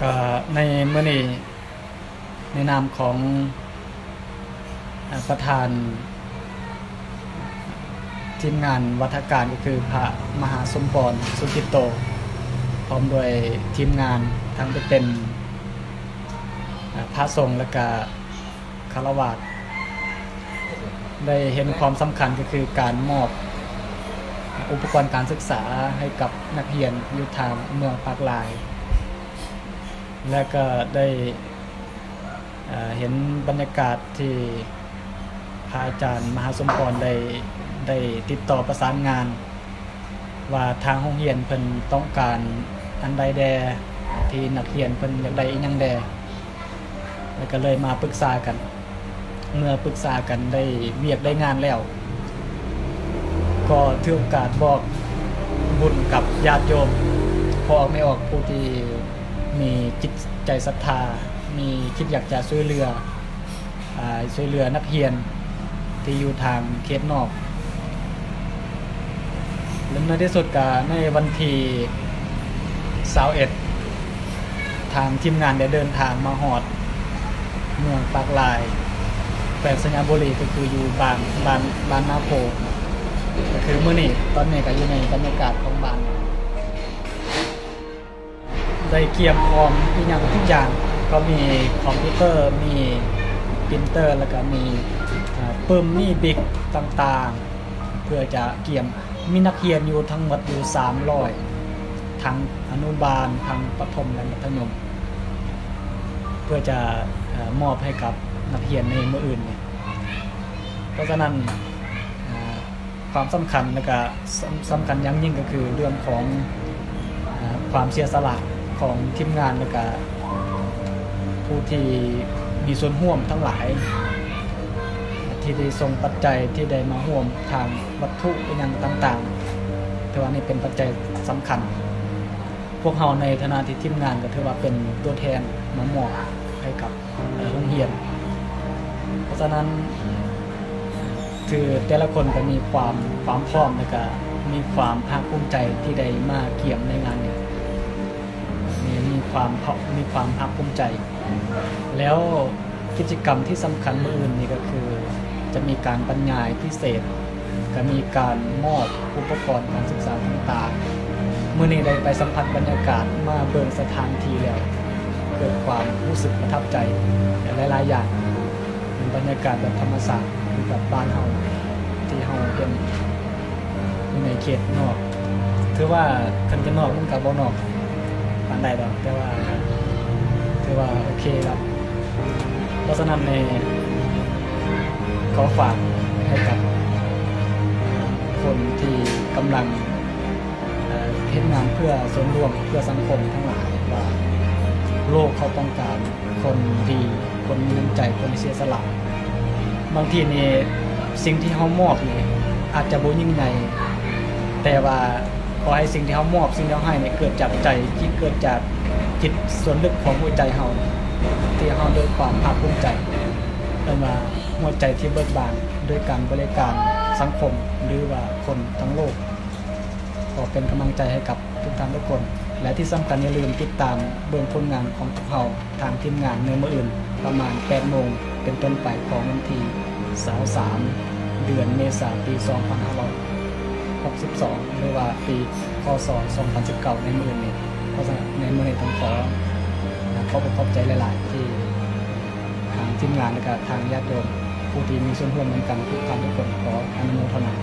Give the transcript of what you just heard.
ກໍໃນມື້ນີ້ ໃນນາມຂອງ ອາ ປະທານທີມງານວັດທະການ ກໍຄືພະມະຫາສົມປອນ ສຸກິດໂຕ ພ້ອມດ້ວຍທີມງານ ທັງທີ່ເປັນ ອາ ພະສົງ ແລະກະຄາລະວາດ ໄດ້ເຫັນຄວາມສຳຄັນ ກໍຄືການມອບອຸປະກອນການສຶກສາໃຫ້ກັບນັກຮຽນຢູ່ທາງເມືອງປາກລາຍ ແລະກໍໄດ້ ເອີ ເຫັນບັນຍາກາດທີ່ພະອາຈານມະຫາສົມປອນໄດ້ ໄດ້ຕິດຕໍ່ປະສານງານ ວ່າທາງໂຮງຮຽນເພິ່ນຕ້ອງການອັນໃດແດ່ ທີ່ນັກຮຽນເພິ່ນຢາກໄດ້ອີ່ຫຍັງແດ່ ແລ້ວກໍເລີຍມາປຶກສາກັນ. ເມື່ອປຶກສາກັນໄດ້ວຽກໄດ້ງານແລ້ວ ກໍຖືໂອກາດບອກບຸນກັບຍາດໂຍມ ພໍ່ອອກແມ່ອອກ ຜູ້ທີ່ມີຈິດໃຈສັດທາ ມີຈິດຢາກຈະຊ່ວຍເຫຼືອ ອາ ຊ່ວຍເຫຼືອນັກຮຽນທີ່ຢູ່ທາງເຂດນອກ ແລະ ໃນທີ່ສຸດກະໃນວັນທີຊາວເອັດ ທາງທີມງານໄດ້ເດີນທາງມາຮອດເມືອງປາກລາຍ ແຂວງໄຊຍະບູລີ ກໍຄືຢູ່ບ້ານ ບ້ານ ບ້ານນາໂພ ກໍຄືມື້ນີ້ ຕອນນີ້ກໍຢູ່ໃນບັນຍາກາດຂອງບ້ານ ໄດ້ກຽມພ້ອມອີ່ຫຍັງທຸກຢ່າງ ກໍມີຄອມພິວເຕີ ມີປຣິນເຕີ ແລ້ວກໍມີ ອາ ປຶ້ມ ມີບິກຕ່າງໆ ເພື່ອຈະກຽມ ມີນັກຮຽນຢູ່ທັງໝົດຢູ່ສາມຮ້ອຍ ທັງອະນຸບານ ທັງປະຖົມ ແລະ ມັດທະຍົມ ເພື່ອຈະ ເອີ ມອບໃຫ້ກັບນັກຮຽນໃນມື້ອື່ນນີ້. ເພາະສະນັ້ນ ເອີ ຄວາມສຳຄັນ ແລະກະ ສຳ ສຳຄັນຢ່າງຍິ່ງກໍຄືເລື່ອງຂອງ ເອີ ຄວາມເສຍສະຫຼະຂອງທີມງານ ແລະກະຜູ້ທີ່ມີສ່ວນຮ່ວມທັງຫຼາຍ ທີ່ໄດ້ສົ່ງປັດໄຈ ທີ່ໄດ້ມາຮ່ວມທາງວັດຖຸອີ່ຫຍັງຕ່າງໆ ຖືວ່ານີ້ເປັນປັດໄຈສຳຄັນ. ພວກເຮົາໃນຖານະທີ່ທີມງານກໍຖືວ່າເປັນຕົວແທນມາມອບໃຫ້ກັບ ເອີ ໂຮງຮຽນ. ເພາະສະນັ້ນ ຄືແຕ່ລະຄົນກໍມີຄວາມ ຄວາມພ້ອມ ແລະກະມີຄວາມພາກພູມໃຈທີ່ໄດ້ມາກຽມໃນງານນີ້ ມີ ມີຄວາມພາ ມີຄວາມພາກພູມໃຈ. ແລ້ວກິດຈະກຳທີ່ສຳຄັນມື້ອື່ນນີ້ກໍຄືຈະມີການບັນຍາຍພິເສດ ກະມີການມອບອຸປະກອນການສຶກສາຕ່າງໆ. ມື້ນີ້ໄດ້ໄປສຳຜັດບັນຍາກາດ ມາເບິ່ງສະຖານທີ່ແລ້ວ ເກີດຄວາມຮູ້ສຶກປະທັບໃຈຫຼາຍໆຢ່າງ ເປັນບັນຍາກາດແບບທຳມະຊາດ ຄືກັບບ້ານເຮົາ ທີ່ເຮົາເຫັນຢູ່ໃນເຂດນອກ. ຖືວ່າຄັນຈະນອກມັນກໍບໍ່ນອກປານໃດດອກ ແຕ່ວ່າຖືວ່າໂອເຄແລ້ວ. ເພາະສະນັ້ນແນ່ ຂໍຝາກໃຫ້ກັບຄົນທີ່ກຳລັງ ເອີ ເຮັດງານເພື່ອສ່ວນລວມ ເພື່ອສັງຄົມທັງຫຼາຍ ວ່າໂລກເຂົາຕ້ອງການຄົນດີ ຄົນມີນ້ຳໃຈ ຄົນທີ່ເສຍສະຫຼະ. ບາງທີນີ້ ສິ່ງທີ່ເຮົາມອບນີ້ອາດຈະບໍ່ຍິ່ງໃຫຍ່ ແຕ່ວ່າ ຂໍໃຫ້ສິ່ງທີ່ເຮົາມອບ ສິ່ງທີ່ເຮົາໃຫ້ນີ້ເກີດຈາກໃຈ ທີ່ເກີດຈາກຈິດສ່ວນເລິກຂອງຫົວໃຈເຮົາ ທີ່ເຮົາດ້ວຍຄວາມພາກພູມໃຈ ເອີ້ນວ່າຫົວໃຈທີ່ເບີກບານ ດ້ວຍການບໍລິການສັງຄົມ ຫຼືວ່າຄົນທັງໂລກ. ຂໍເປັນກຳລັງໃຈໃຫ້ກັບທຸກທ່ານທຸກຄົນ ແລະທີ່ສຳຄັນຢ່າລືມຕິດຕາມເບິ່ງຜົນງານຂອງພວກເຮົາ ທາງທີມງານໃນມື້ອື່ນປະມານແປດໂມງເປັນຕົ້ນໄປຂອງວັນທີຊາວສາມ ເດືອນເມສາ ປີສອງພັນຫ້າຮ້ອຍຫົກສິບສອງ ຫຼືວ່າປີ ຄ.ສ. ສອງພັນສິບເກົ້າ ໃນມື້ອື່ນນີ້. ເພາະສະນັ້ນໃນມື້ນີ້ຕ້ອງຂໍ ອາ ຂອບອົກຂອບໃຈຫຼາຍໆ ທີ່ທາງທີມງານ ແລະກະທາງຍາດໂຍມ ຜູ້ທີ່ມີສ່ວນຮ່ວມນຳກັນທຸກທ່ານທຸກຄົນ ຂໍອະນຸໂມທະນາ.